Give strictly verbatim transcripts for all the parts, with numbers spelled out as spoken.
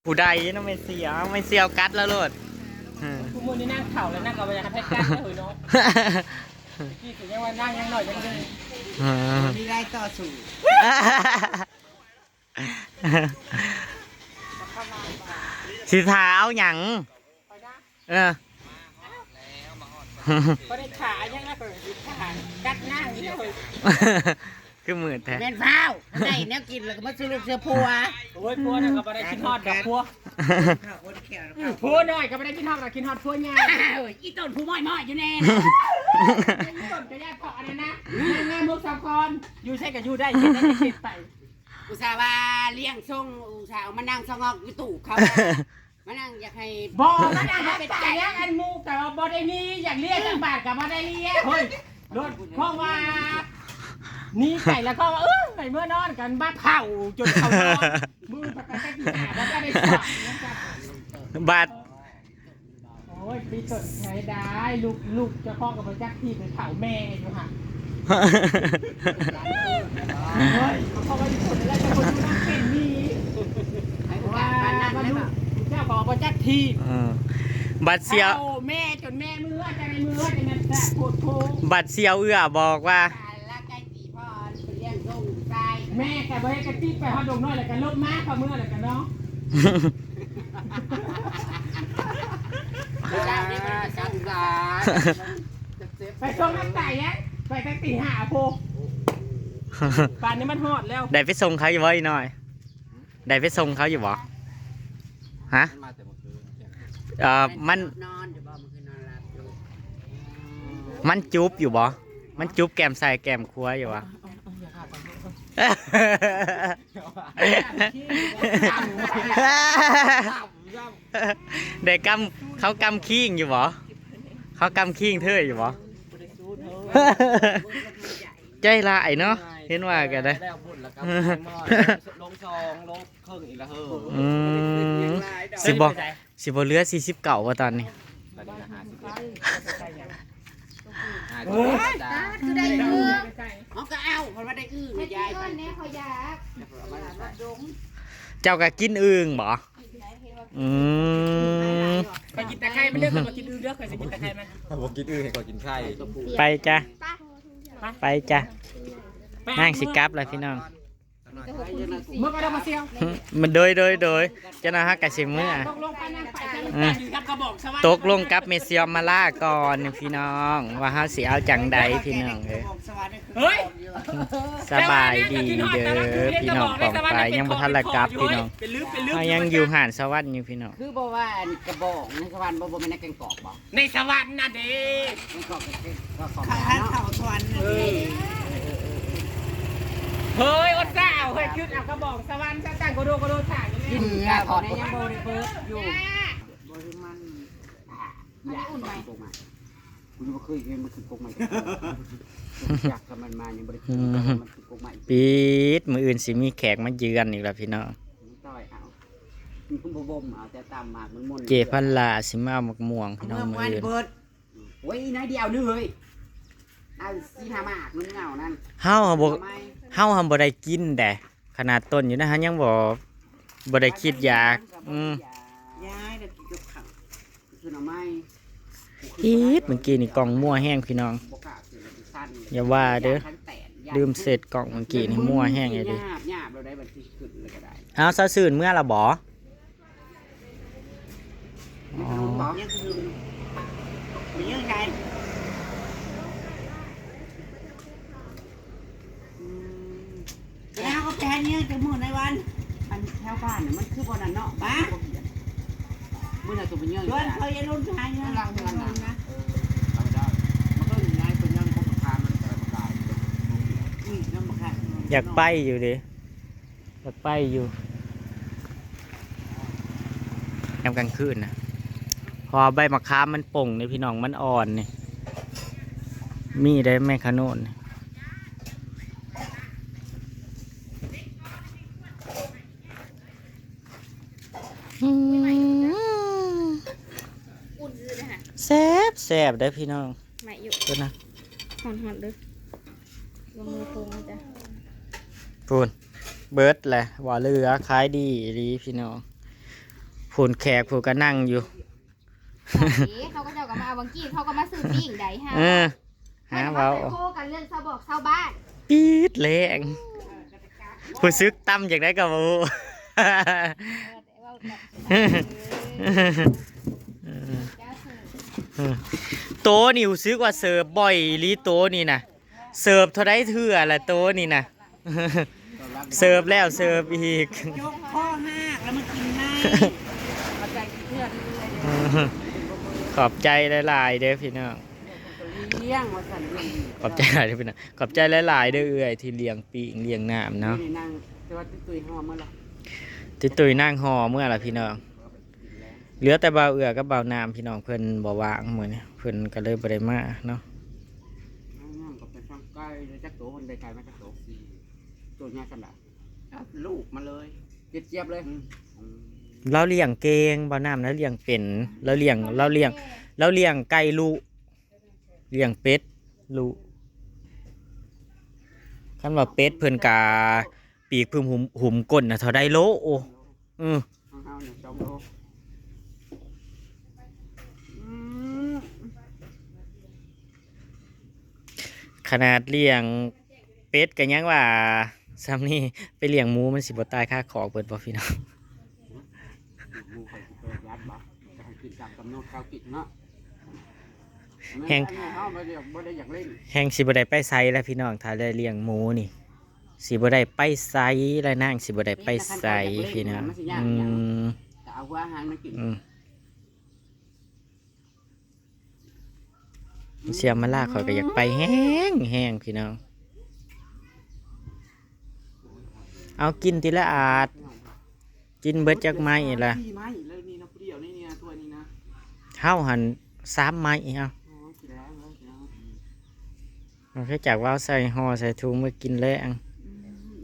ผู้ใดเนาะ ไม่เสียว ไม่เสียวกัดแล้วโลด เออ ผู้มื้อนี้นางเฒ่าแล้ว นางก็บ่อยากให้ไผกัดแล้วเฮ้ยเนาะ กี้ก็ยังว่านางยังน้อยยังเด็ก เออ มีได้ต่อสู้ สิถาเอาหยัง เออ บ่ได้ขายังนะ ก็สิขากัดนางนี่เฮ้ย คือมืดแท้ แม่นฟ้าว ได้แนวกินแล้วก็มาซื้อลูกเสื้อผัว โอ้ย ผัวนั่นก็บ่ได้คิดฮอดดอกผัว อืม ผัวน้อยก็บ่ได้คิดฮอดดอก คิดฮอดผัวใหญ่ เอ้ย อีต้นผู้ม้อยๆอยู่แน่นะ อีต้นก็ย่าเถาะอันนั้นนะ แม่ แม่มุกสาคร อยู่ไสก็อยู่ได้ เฮ็ดได้ก็เฮ็ดไป อุตส่าห์ว่าเลี้ยงส่ง อุตส่าห์เอามานั่งสะงอกอยู่ตู้เขา มานั่งอยากให้ บ่ มานั่ง มาเป็นใจ เลี้ยงอันหมู่ แต่ว่าบ่ได้มี อยากเลี้ยงจักบาทก็บ่ได้เลี้ยง เฮ้ย รถ เพราะว่า หนีไปแล้วก็ว่า เออ ไปเมือนอนกัน มาเผาจนเขานอน มือปกติหาบ่ได้สอน บัด โอ้ย พี่สนใช้ได้ ลูก ลูกเจ้าของก็บ่จักที่ไปเผาแม่อยู่หั่น เฮ้ย เขาก็อยู่คนละ แต่คนอยู่นั่นเป็นนี่ ให้โอกาสปานนั้น ว่า ว่า ได้ ลูก ปะ เจ้าของบ่จักที่ เออ บัดเสียว เผาแม่จนแม่เมือ จังได๋เมือ จังนั้นแซ่บโพดโพ บัดเสียวเอื้อบอกว่า ตายละ ไก่ตีพ่อเลี้ยงส่งตาย แม่ก็บ่เฮ็ดกะติไปฮอดดงน้อยแล้วก็ลบมา พอเมือแล้วก็เนาะ เจ้านี่มันเป็นสัตว์หลาย ไปส่งน้ำไก่อะ ไปตั้งตีห้าโพ ป่านนี้มันฮอดแล้ว ได้ไปส่งเขาอยู่บ่อีน้อย ได้ไปส่งเขาอยู่บ่ ฮะ มันมาแต่เมื่อคืน เอ่อ มัน นอนอยู่บ่ เมื่อคืนนอนหลับอยู่ มันจุ๊บอยู่บ่ มันจุ๊บแก้มซ้ายแก้มขวาอยู่บ่ ได้กำ เขากำคิงอยู่บ่ เขากำคิงเธออยู่บ่ ใจร้ายเนาะ เห็นว่ากันนะ แล้วบุญแล้วก็ลงซองลงเครื่องอีกแล้วเฮ้อ อืม สิบ่ สิบ่เหลือสี่สิบเก้าบ่ตอนนี้ ตอนนี้ก็ห้าสิบเอ็ด ห้าสิบเอ็ดจ้า คือได้อึ่ง เขาก็เอา เพราะว่าได้อึ่ง ให้ ยาย กินก่อนแน่ ขอยาก เจ้าก็กินอึ่งบ่ อืม ไปกินตะไคร้มันเด้อ ไปกินอึ่งเด้อ ไปกินตะไคร้มัน เอาบ่กินอึ่งให้เขากินไข่ ไปจ้ะ ไปจ้ะ ไป นั่งสิกลับแล้วพี่น้อง เมื่อก็ได้มาเสียว มันโดย โดย โดย เจ้าหน้าที่กะสิเมือ ตกลงไปนั่งไป เออ ครับกระบอกสวรรค์ ตกลงกับเมเซียมมาล่าก่อนพี่น้อง ว่าเฮาสิเอาจังใดพี่น้องเอ้ย เฮ้ย สบายดีเด้อพี่น้อง ปองไปยังบ่ทันละกลับพี่น้อง เป็นลึกเป็นลึก เฮายังอยู่หาดสวรรค์อยู่พี่น้อง คือบ่ว่าอันกระบอกในสวรรค์บ่ บ่แม่นในแกงกอกบ่ ในสวรรค์น่ะเด้ แกงกอก แกงกอก ข้าวผัดข้าวสวรรค์น่ะเด้ เฮ้ย อดซะเอา เฮ้ย ขึ้นเอากระบอกสวรรค์ซะ ตั้งกระโดดกระโดดถ่ายอยู่นี่ กินข้าวทอดยังบ่ได้เบิดอยู่ บ่ถึงมัน อันนี้อุ่นไหม กูยังบ่เคยเห็นมันคือกกใหม่ อยากกับมันมายังบ่ได้กิน อืม มันคือกกใหม่ ปิด มื้ออื่นสิมีแขกมาเยือนอีกแล้วพี่น้อง ต่อยเอา มันบ่บ่มเอาแต่ตามหมากมันม่วน เจพันลาสิมาเอาหมากม่วงพี่น้อง เอาเมื่อ มื้ออื่น วานเบิด โอ้ย น้อยเดียวนึงเฮ้ย เอาสี่ห้าหมากนึงเอานั่น เฮาบ่ เอาไหม เฮาบ่ได้กินแดะ ขนาดต้นอยู่นะ เฮายังบ่ บ่ได้คิดอยาก อืม ยายได้กินกับข้าว คือหน่อไม้ อีด เมื่อกี้นี่กล้องมั่วแฮงพี่น้อง บ่กล้าขึ้นเลย สั่น อย่าว่าเด้อ ย่านทั้งแตน ย่าน ลืมเซตกล้องเมื่อกี้นี่มั่วแฮงเลยเด้ หยาบๆ เราได้บัดนี้ขึ้นเลยก็ได้ เอา สาวซื่นเมือละบ่ อ๋อ มีขนมบ่ ยังคือ มียังไง อืม แล้วก็แปลงเนี่ยจะมื้อในวัน อันแถวบ้านน่ะมันคือบ่นั่นเนาะ บ้า มื้อน่ะตัวเป็นเยอะ ชวนเขาอย่าลงไปหาเงิน หลังเดือนน่ะ นะ เออ เอาได้ มันก็อยู่ในเป็นยังคงคามันก็ได้ อืม ยังบ่ขาด อยากไปอยู่เด้ อยากไปอยู่ ยามกลางคืนนะ เพราะว่าใบมะขามมันป่งนี่พี่น้อง มันอ่อนนี่ มีได้แม่ขนุนนี่ อืม อุ่นเลยนะคะ แซ่บแซ่บได้อพี่น้อง ใหม่อยู่ เดี๋ยวนะ ฮ้อนๆ เด้อ ลงมือปรุงนะจ๊ะ พูน เบิดแหละ ว่าเหลือ ขายดีอีหลีพี่น้อง พู้นแขกพู้นก็นั่งอยู่ เอ๊ะเขาก็เจ้าก็มาเอาบางกี้เขาก็มาซื้อปิ้งได้ฮะ เออ หาเว้า โทรกันเรื่องชาวบอกชาวบ้าน ปี๊ดแรงผู้ซึกตำอย่างไดก็บ่ฮู้ เออแต่ว่าแบบ เออ โตนี่รู้สึกว่าเสิร์ฟบ่อยอีหลีโตนี่นะ เสิร์ฟเท่าใดเทื่อละโตนี่นะ เสิร์ฟแล้วเสิร์ฟอีก ยกข้อห้ากแล้วมากินไหม เอาใจเพื่อนเลย ขอบใจหลายๆเด้อพี่น้อง เลี้ยงมาสั่นเลี้ยง ขอบใจหลายเด้อพี่น้อง ขอบใจหลายๆเด้อเอื้อยที่เลี้ยงปิ้งเลี้ยงน้ำเนาะ นี่นั่งแต่ว่าตุ้ยห่อมาละ ติดตุยนั่งห่อเมื่อละพี่น้อง เหลือแต่บ่าวเอื้อกับบ่าวน้ำพี่น้องเพิ่นบ่ว่างมื้อนี้เพิ่นก็เลยบ่ได้มาเนาะ นั่งก็ไปฟังไก่แล้วจักโตมันได้ไก่มาจักโตสี่ตัวใหญ่ขนาดลูกมาเลยเจี๊ยบๆเลย เราเลี้ยงเก่งบ่าวน้ำแล้วเลี้ยงเป็นเราเลี้ยงเราเลี้ยงเราเลี้ยงไก่ลุเลี้ยงเป็ดลุคันว่าเป็ดเพิ่นกะปีกเพิ่นหุมหุมก้นนะเท่าใดโลโออือ ของเฮาเนี่ยสองโลอืม ขนาดเลี้ยงเป็ดก็ยังว่าซ้ำนี่ไปเลี้ยงหมูมันสิบ่ตายคาคอกเบิดบ่พี่น้อง ลูกเขาสิไปรัดบ่จะให้กินตามกำหนดเขากินเนาะ แฮง แม่นเฮาบ่ได้บ่ได้อยากเล่น แฮงสิบ่ได้ไปไสแล้วพี่น้องถ้าได้เลี้ยงหมูนี่สิบ่ได้ไปไสแล้วนางสิบ่ได้ไปไสพี่น้องอืม แต่เอาหัวอาหารมากิน อืมเสียมาลากข่อยก็อยากไปแฮงแฮงพี่น้อง เอากินทีละอาด กินเบิดจักไม้ละ สี่ไม้แล้วนี่นะผู้เดียวนี่นะตัวนี้นะ เฮาหั่นสามไม้เอา อ๋อกินแล้วแล้วกินแล้ว เอาแค่จากว่าใส่ห่อใส่ถุงมากินแลง อืม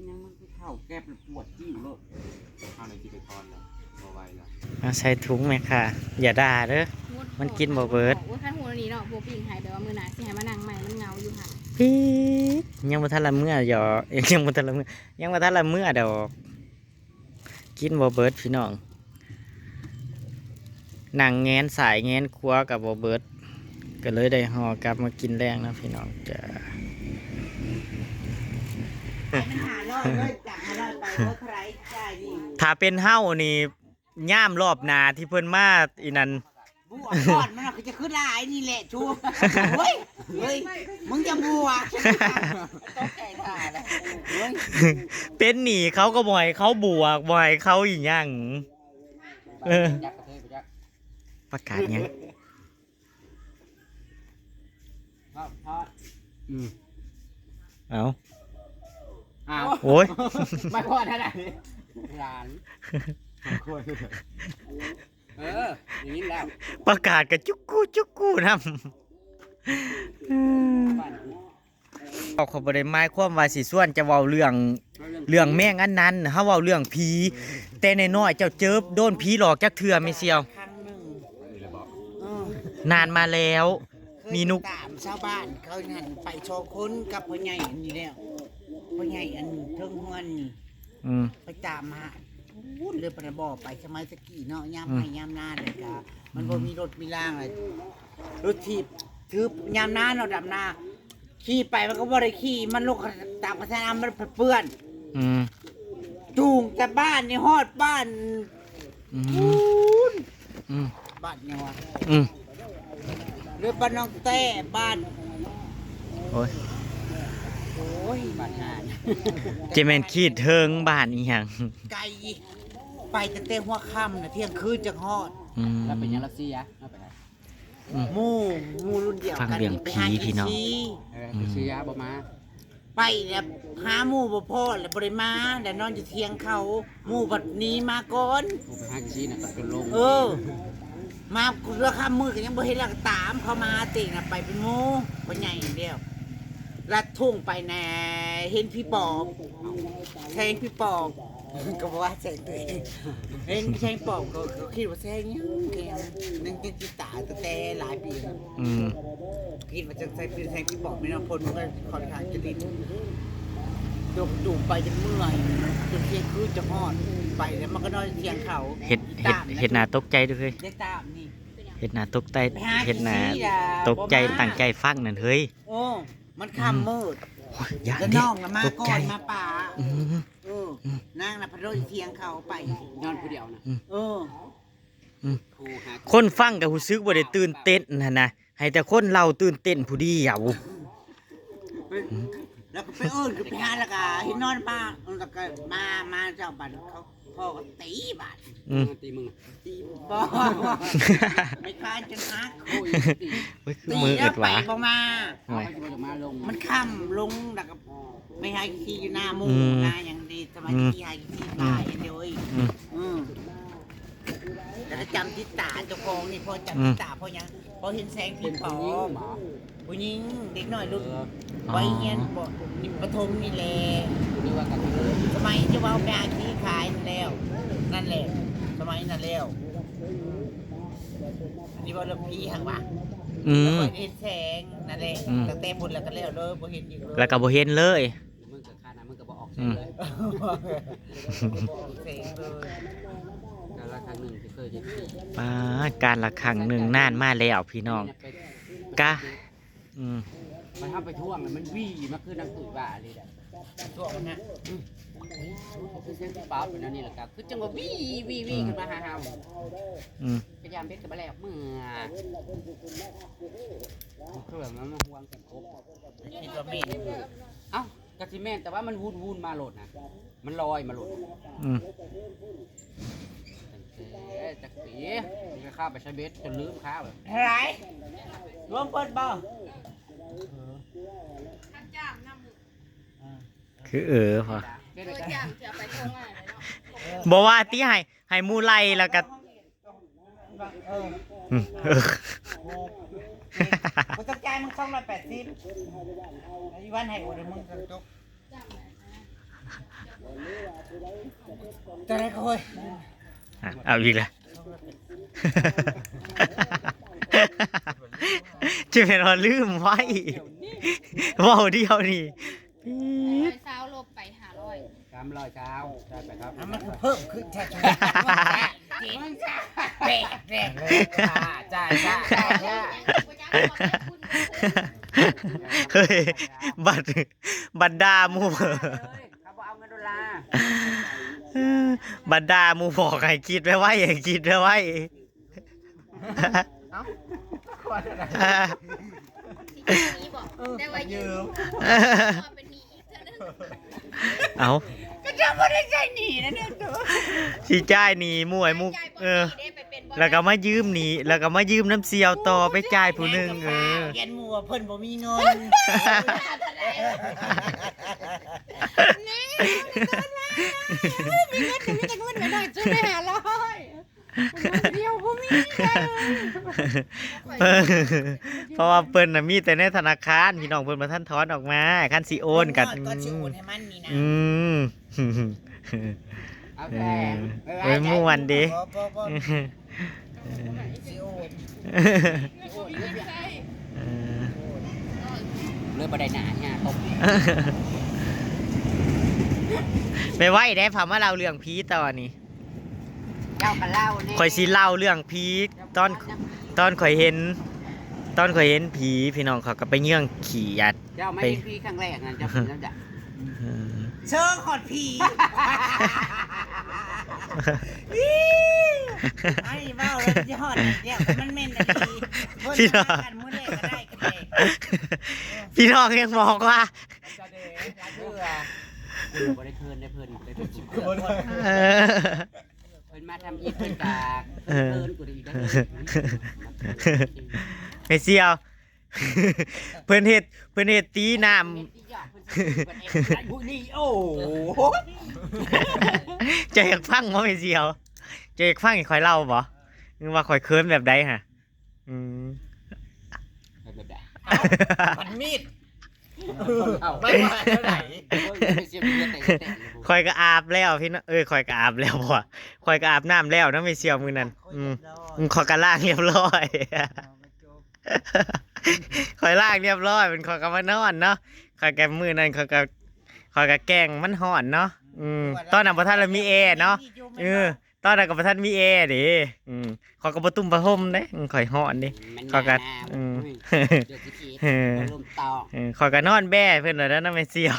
ยังมันคือข้าวแกบปวดจิ้วโลด ข้าวในกินไปก่อนแล้วบ่ไหวแล้ว เอาใส่ถุงแม่ค่ะ อย่าด่าเด้อ มันกินบ่เบิด โอ้ยคันหัวนี้เนาะพวกปิ้งหายแบบว่ามื้อหน้าสิให้มานั่งใหม่มันเหงาอยู่หั่น ปี๊ดยังบ่ทันละเมื่อหยอยังบ่ทันละเมื่อยังบ่ทันละเมื่อดอก กินบ่เบิดพี่น้อง นั่งแงนสายแงนครัวกับบ่เบิด ก็เลยได้ห่อกลับมากินแลงนะพี่น้องจ้า มันหาร้อยเลยจากหาร้อยไปเท่าไหร่จ่ายนี่ ถ้าเป็นเฮานี่ย่ามรอบหน้าที่เพิ่นมาอีนั่น บวกก่อนมันคือจะขึ้นลายนี่แหละชูเฮ้ยเฮ้ยมึงจะบวก เป็นหนี้เขาก็บ่ให้เขาบวกบ่ให้เขาอีหยังเออ ยักษ์กระเทยไปยักษ์ ประกาศหยัง ทอดทอด เอา อ้าว โอ้ย ไม่พอดเท่าไหร่หลานเอออย่างนี้แล้ว ประกาศกับจุกกู้จุกกู้นำ บ้านกู เขาบ่ได้หมายความว่าสิชวนจะเว้าเรื่องเรื่องแมงอันนั้นเฮาเว้าเรื่องผีแต่น้อยๆเจ้าเจิบโดนผีหลอกจักเทื่อแม่เสี่ยว ครั้งหนึ่ง นี่เลยบอก เออ นานมาแล้ว เคย มีนุก ตามชาวบ้านเขานั่นไปสองคนกับพ่อใหญ่อันนี้แล้วพ่อใหญ่อันเทิงเฮือนนี่ อืม ไปตามหาพูดเลยประบอไปสมัยตะกี้เนาะยาม อืม ไห้ยามนาเลยกะมันบ่มีรถมีล่างเลยรถถีบถือยามนาเนาะดำนา ขี่ไปมันก็บ่ได้ขี่มันลงตามกระแสน้ำมันเปื้อน อืม จูงแต่บ้านนี่ฮอดบ้าน อืม ปูน อืม บ้านยังวะ อืม หรือบ้านน้องแต้บ้าน โอ้ย โอ้ยบ้านงาน จะแม่นขีดเทิงบ้านอีหยัง ไกลไปตั้งแต่หัวค่ำนะเที่ยงคืนจังฮอด อืม แล้วเป็นยังรัสเซียเอาไปครับ อืม หมู่หมู่รุ่นเดียว ฟัง กัน เรื่อง ไปหา ผี กิน พี่น้อง ซี เออไปเชียร์บ่มา ไปแล้วหาหมู่บ่พอแล้วบ่ได้มาแล้วนอนอยู่เที่ยงเขาหมู่บัดนี้มาก่อน กูไปหากินซีนะก็จนลง เออ มาเรือค่ำมืดก็ยังบ่เห็นแล้วก็ตามเขามาหาเต็งนะไปเป็นหมู่บ่ใหญ่เดียวลัดทุ่งไปแน่เห็นพี่ปอบแทงพี่ปอบก็บอกว่าแทงตัวเองเห็นแทงปอบก็ก็คิดว่าแทงยังแทงยังยังติดตาตั้งแต่หลายปีแล้ว อืม คิดว่าจะใช้เป็นแทงพี่ปอบไม่น้องพลมันก็ค่อนข้างจะดี ยกตูบไปจนเมื่อย จนเที่ยงคืนจะฮอด ไปแล้วมันก็นอนเที่ยงเขา เฮ็ดเฮ็ดเฮ็ดหน้าตกใจเด้อเฮ้ย ได้ตามนี่ เฮ็ดหน้าตกใจ ไปหา เฮ็ดหน้า ขี้ล่ะ ตกใจ บ่มา ตั้งใจฟังนั่นเฮ้ย โอ้ มันค่ำมืด อย่า แล้ว เด้ น้องน่ะมา ตก ก่อ ใจ นมาป่า อืม เออ นางน่ะพัดโดนเที่ยงเขาไป นอนผู้เดียวนะ เออ โทรหา คนฟังก็รู้สึกบ่ได้ตื่นเต้นหั่นนะให้แต่คนเล่าตื่นเต้นผู้เดียว แล้วก็ไปเอิ้นคือไปหาแล้วก็เห็นนอนมาแล้วก็มามาเจ้าบัดเขาพ่อก็ตีบัด อืม ตีมึง ตีบ่ ไม่คลานจนหัก โอ้ยตี เฮ้ยคือมือ ตีแล้ อึ ว ด ไป วะ บ่มา โอ้ย เขาจะมาลง มันค่ำลงแล้วก็ไปหาขี้อยู่หน้าหมู่ อืม นาอย่างดีสมาธิหาขี้ตายอย่างเดียวอีก อืม อืมแล้วก็จำติดตาเจ้าของนี่พอจำติดตาเพราะหยังพอเห็นแสง เป็น ผีปอ ผู้หญิง บ หมอ ผู้หญิงเด็กน้อยรุ่น เออ อ๋อ วัยเรียนบ่นี่ประถมนี่แหละ หรือว่ากันเลย สมัยจะเว้าไปหาขี้ขายนั่นแล้ว นั่นแหละ สมัยนั้นแล้วอันนี้เว้าเรื่องผีหังวะ อืม เห็นแสงนั่นแหละ อืม ตั้งแต่พุ้นแล้วก็แล้วเลยบ่เห็นอีกเลย แล้วก็บ่เห็นเลย มึงกับข้านะมึงก็บอกออกเสียงเลย บ่เห็นแสงเลย การละครั้งหนึ่งที่เคยจะตี ปาดการละครั้งหนึ่งนานมาแล้วพี่น้อง ไป กะ อืม มันทำไปท่วงน่ะมันวีมาคือนังตุ๋ยว่าเลยแหละ ช่วงนั้นนะ คือเสียงที่เปล่าเป็นอันนี้แหละครับคือจังหวะวีวีวี อืม ขึ้นมาหาเฮา อืม พยายามเบ็ดกับมาแล้วเมื่อ เครื่องมันมาห่วงกันครบ คิดว่าแม่น เอ้ากะสิแม่นแต่ว่ามันวุ่นวุ่นมาโหลดนะมันลอยมาโหลด อืม เอ้ยจักปีมันก็เข้าไปใช้เบ็ดจนลืมข้าวเลย อะไรรวมเปิดบ่ คือเออพอ เบ็ด ตัว ก็ จำเสียไปทงอ่ะเนาะ บอกว่าที่ให้ให้หมูไล่แล้วก็ เออ อืมเออ กูต้องจ่ายมึงสองร้อยแปดสิบอีวันให้กูเดี๋ยวมึงจะจบจะได้ก็เฮ้ย อ่ะเอาอีกแล้ว จะเป็นว่าลืมไว้เว้าเดียวนี่ ร้อยซาวลบไปห้าร้อย สามร้อยเช้าได้ไปครับ อ่ะมันคือเพิ่มขึ้นใช่ไหมแปดแปดเลยค่ะจ่ายค่ะจ่ายค่ะ เฮ้ยบัดบัดด่าหมู่ เขาบอกเอาเงินดอลลาร์ บัดด่าหมู่บอกให้คิดไว้ไว้ให้คิดไว้ไว้ เอ้า มีบอกแต่ว่ายืมเป็นมีอีกเท่านั้น เอา ก็จะไม่ได้ใช้หนีนะเนี่ยตัว สิจ่ายหนี้หมู่ไอ้หมู่เออ ได้ไปเป็นบ่ แล้วก็มายืมหนี้แล้วก็มายืมน้ำเสี่ยวต่อไปจ่ายผู้หนึ่งเออ ยันหมู่ว่าเพิ่นบ่มีเงิน นี่มีเงินแต่มีแต่เงินไม่ได้จุดห้าร้อยเดียวบ่มีเลย เพราะว่าเพิ่นน่ะมีแต่ในธนาคารพี่น้องเพิ่นบ่ทันถอนออกมาคันสิโอนก็ ก่อนสิโอนให้มันนี่นะ อืม เอา เอ แต่ อเอ้ยม่วนเด้ บ่บ่บ่ เออ สิโอน เออ เลือกบ่ได้หนาเนี่ยตบ ไม่ไหวได้พามาเล่าเรื่องผีต่อนี่ เจ้ากันเล่าเนี่ย ข่อยสิเล่าเรื่องผีตอนตอนข่อยเห็น ตอนข่อยเห็นผีพี่น้องเขาก็ไปเยื่องขี้อัด เจ้าไม่เห็นผีครั้งแรกนะเจ้าเป็นแล้วจ้ะ เออ เชิงขอดผีไอ้เว้าแล้วจะฮอดเดี๋ยวมันแม่นดีเพิ่นมากันมื้อแรกก็ได้ก็ได้ พี่น้องยังบอกว่า เจ้าเด้อเพื่อคุณบ่ได้เพิ่นได้เพิ่นได้เพิ่น เออ เพิ่นมาทำอีกเพิ่นกะ เออ เพิ่นกูได้อีกได้ ไม่เสี่ยว เพิ่นเฮ็ดเพิ่นเฮ็ดตีน้ เฮ็ดที่ยากเพิ่นสิเพิ่นเฮ็ดได้ผู้นี้โอ้โห ำจะอยากฟังบ่ไม่เสี่ยวจะอยากฟังให้ข่อยเล่าบ่นึกว่าข่อยเคินแบบใดฮะ อืม แบบใด มันมีด เอา ไม่ว่าเท่าไหร่ ไม่เสียเงินแต่แต่ ข่อยก็อาบแล้วพี่น้องเอ้ยข่อยก็อาบแล้วบ่ข่อยก็อาบน้ำแล้วนะไม่เสี่ยวมื้อนั้น อืมอืมข่อยก็ล้างเรียบร้อย ข่อยล้างเรียบร้อยเป็นข่อยก็มานอนเนาะข่อยก็มื้อนั้นข่อยก็ ข้อยก็แกล้งมันฮ้อนเนาะ อืม ตอนนั้นบ่ทันได้มีแอร์เนาะ เออ ตอนนั้นก็บ่ทันมีแอร์เด้ อืม ข้อยก็บ่ตุ้มผ้าห่มเด้ อืม ข้อยฮ้อนเด้ มัน ข้อยก็ หนาว อืม อุ้ย เดี๋ยวสิคิด เออ บ่ลมตอง เออ ข้อยก็นอนแบ่เพิ่นแล้วนะ แม่เสี่ยว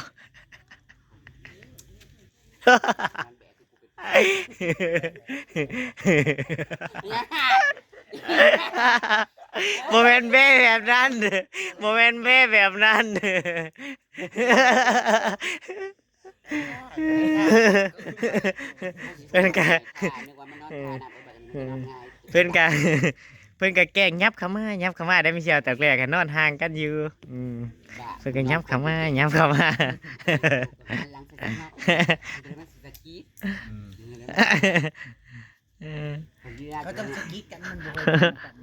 บ่แม่นแบ่แบบนั้น บ่แม่นแบ่แบบนั้น เพิ่นก็ นึกว่ามันนอนท่าน้ำ เออ เพิ่นก็ เพิ่นก็แกล้งยับเข้ามา ยับเข้ามาได้ แม่เสี่ยว ตอนแรกก็นอนห่างกันอยู่ อืม บ้า เพิ่นก็ยับเข้ามา ยับเข้ามา หันหลังใส่กันเนาะ เดี๋ยวมันสิสะกิด อืม เดี๋ยวมัน เออ เขาต้องสะกิดกัน มันบ่เคยเป็นกัน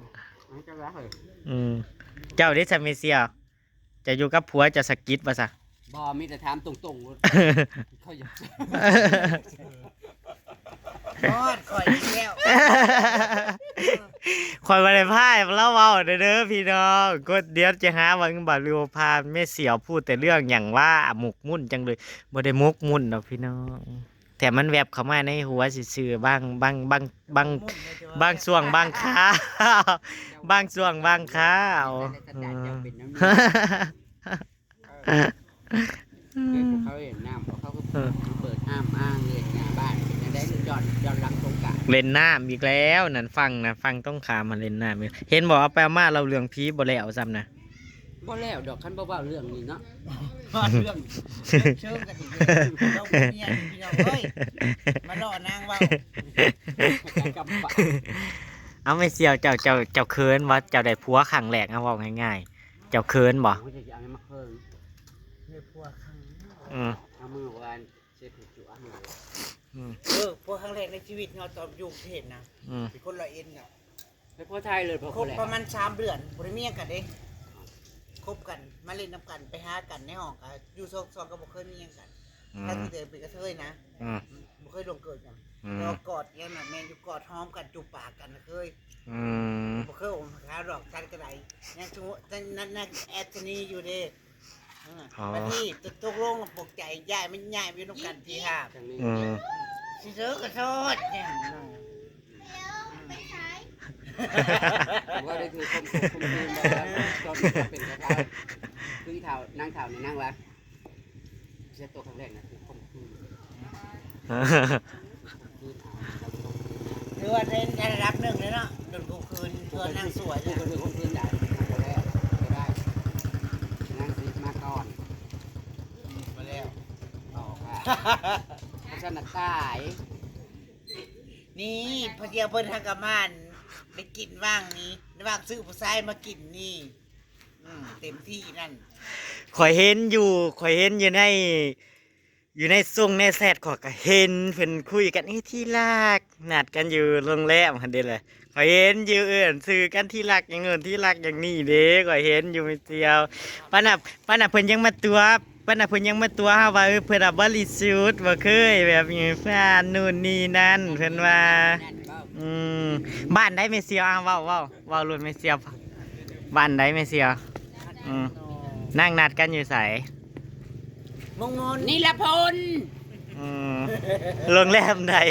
มันจะว่าเหรอ อืม เจ้าเด้ซะแม่เสี่ยว เจ้าอยู่กับผัวเจ้าสะกิดว่าซะ บ่ มีแต่ถามตรงๆ ว่า เขาอยาก ฮอดข่อยอีกแล้ว ข่อยบ่ได้พาลาวเว้าเด้อพี่น้อง ก็เดี๋ยวจะหาว่าบ่รู้ พาแม่เสี่ยวพูดแต่เรื่องหยังว่าหมกมุ่นจังเลย บ่ได้หมกมุ่นดอกพี่น้อง แต่มันแวบเข้ามาในหัวซื่อๆ บาง บาง บาง บาง บางช่วงบางคราว บางช่วงบางคราว เออ เขาเห็นน้ำ เขาก็ เออ เปิดอ้ามอ้างเล่นหน้าบ้าน เป็นจั่งใด๋ ย้อน ย้อนหลังสงกรานต์ เล่นน้ำอีกแล้ว นั่นฝั่งนะ ฝั่งตรงข้ามมาเล่นน้ำอีก เห็นบอกเอาไปเอามา เล่าเรื่องผีบ่แล้วซ้ำนะ บ่แล้วดอก คันบ่เว้าเรื่องนี้เนาะ เรื่องเชิงกันอีกแล้ว เราเมียนี่พี่น้องเอ้ย มาล่อนางเว้า กำปะ เอาแม่เสี่ยว เจ้า เจ้า เจ้าเขินบ่ เจ้าได้ผัวครั้งแรก เอาเว้าง่ายๆ เจ้าเขินบ่ โอ้ย จะเอาหยังมาเขิน ได้ผัวครั้งแรก อืม เอามือวางเช็ดหัวจุ๊บมือ อืม เออ ผัวครั้งแรกในชีวิตเนาะ ตอนอยู่กรุงเทพฯนะ อืม เป็นคนร้อยเอ็ดน่ะ เป็นผัวไทยเลย ผัว คบ คนแรก ประมาณสามเดือน บ่ได้มีหยังกันเด้ คบกัน มาเล่นนำกัน ไปหากันในห้องก็อยู่ซอกๆ ก็บ่เคยมีหยังกัน อืม ถ้าที่เดินเป็นกระเทยนะ อืม บ่เคยล่วงเกินกัน อืม แต่ว่ากอดหยังน่ะ แม่นอยู่ กอดหอมกัน จูบปากกันน่ะเคย อืม บ่เคยอมขาดอก ฉันก็ได้ ยังชู นั่น นั่น นั่นแอดชะนีอยู่เด้ เออ อ๋อ บัดนี้ตกลงปลุกใจย้าย มันย้ายไปนำกันที่ห้าง อืม สิซื้อกระโทษเนี่ย ว่าได้ถือข่ม ข่มขืนบ่ ตอนเป็นกระเทย คืออีเฒ่า นางเฒ่านี่นางว่า เสียตัวครั้งแรกนะ คือข่มขืน ข่มขืนเอา ถือว่าได้ระดับหนึ่งเลยเนาะ โดนข่มขืน ถือว่านางสวยเลย ข่มขืนได้ บ่ได้ บ่ได้ นางสิมาก่อน อืม บ่แล้ว ออกอ่ะ เพราะฉะนั้นตาย นี่ พอเที่ยวเพิ่นหากะมาน ได้กินว่างนี้ ว่างซื้อผู้ชายมากินนี่ อืม เต็มที่นั่น ข้อยเห็นอยู่ ข้อยเห็นอยู่ใน อยู่ในส่งในแชท ข้อยก็เห็นเพิ่นคุยกัน "เอ้ย ที่รัก" นัดกันอยู่โรงแรมหั้นเด้แหละ ข้อยเห็นอยู่ เอิ้นชื่อกัน "ที่รัก" อย่างโน้น "ที่รัก" อย่างนี้เด้ ข้อยเห็นอยู่แม่เสี่ยว ปานน่ะ ปานน่ะเพิ่นยังมาตั๋ว ปานน่ะเพิ่นยังมาตั๋วเฮาว่า เออ เพิ่นน่ะบริสุทธิ์ บ่เคยแบบมีแฟนนู่นนี่นั่น เพิ่นว่า อืม บ้านใด๋แม่เสี่ยว อ้าว เว้า เว้า เว้าโลดแม่เสี่ยว บ้านใด๋แม่เสี่ยว อืม นั่งนัดกันอยู่ไส เมืองมน นิรพล อืม โรงแรมใด๋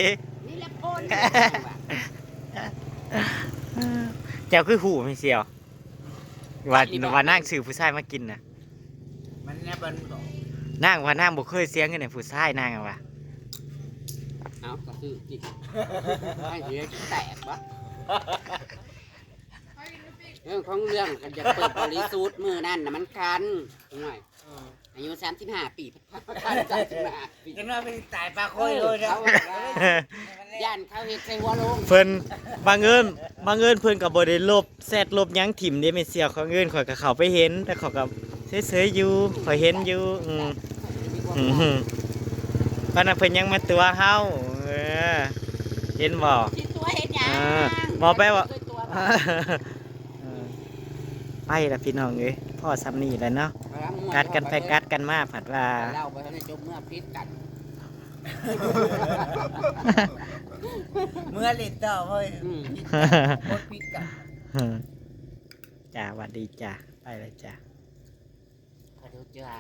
นิรพล เจ้าคือฮู้แม่เสี่ยว ว่า ว่านางซื้อผู้ชายมากินน่ะ มันแนบมันบอก นางว่านางบ่เคยเสียเงินให้ผู้ชาย นางอะว่า เอ้า ก็ซื้อกิน ให้เสียแตกวะ เรื่องของเรื่องก็อยากเปิดบริสุทธิ์ มื้อนั้นน่ะมันคัน ห่วย เออ อายุสามสิบห้าปี คันสามสิบห้าปี จังว่าเป็นตายปลาโคยเลยเนาะ เขาว่า ย่านเขาเฮ็ดใส่หัวลง เพิ่น บังเอิญ บังเอิญเพิ่นก็บ่ได้ลบแชทลบหยังถิ่มเด้แม่เสี่ยว บังเอิญข้อยก็เข้าไปเห็น แต่ข้อยก็เฉยๆอยู่ ข้อยเห็นอยู่ อืม อืม ปานน่ะเพิ่นยังมาตั๋วเฮา เออ เห็นบ่ สิตั๋วเฮ็ดหยัง เออ บ่ไปว่า เคยตั๋วบ่ เออ ไปละพี่น้องเอ้ย พอส่ำนี้แหละเนาะ กัดกันไปกัดกันมา ผัดว่า เล่าบ่ทันได้จบ เมือผิดกัน เมือเล่นต่อเว้ย อืม ผิดกัน โคตรผิดกัน จ้า หวัดดีจ้า ไปเลยจ้า ขอโทษจ้า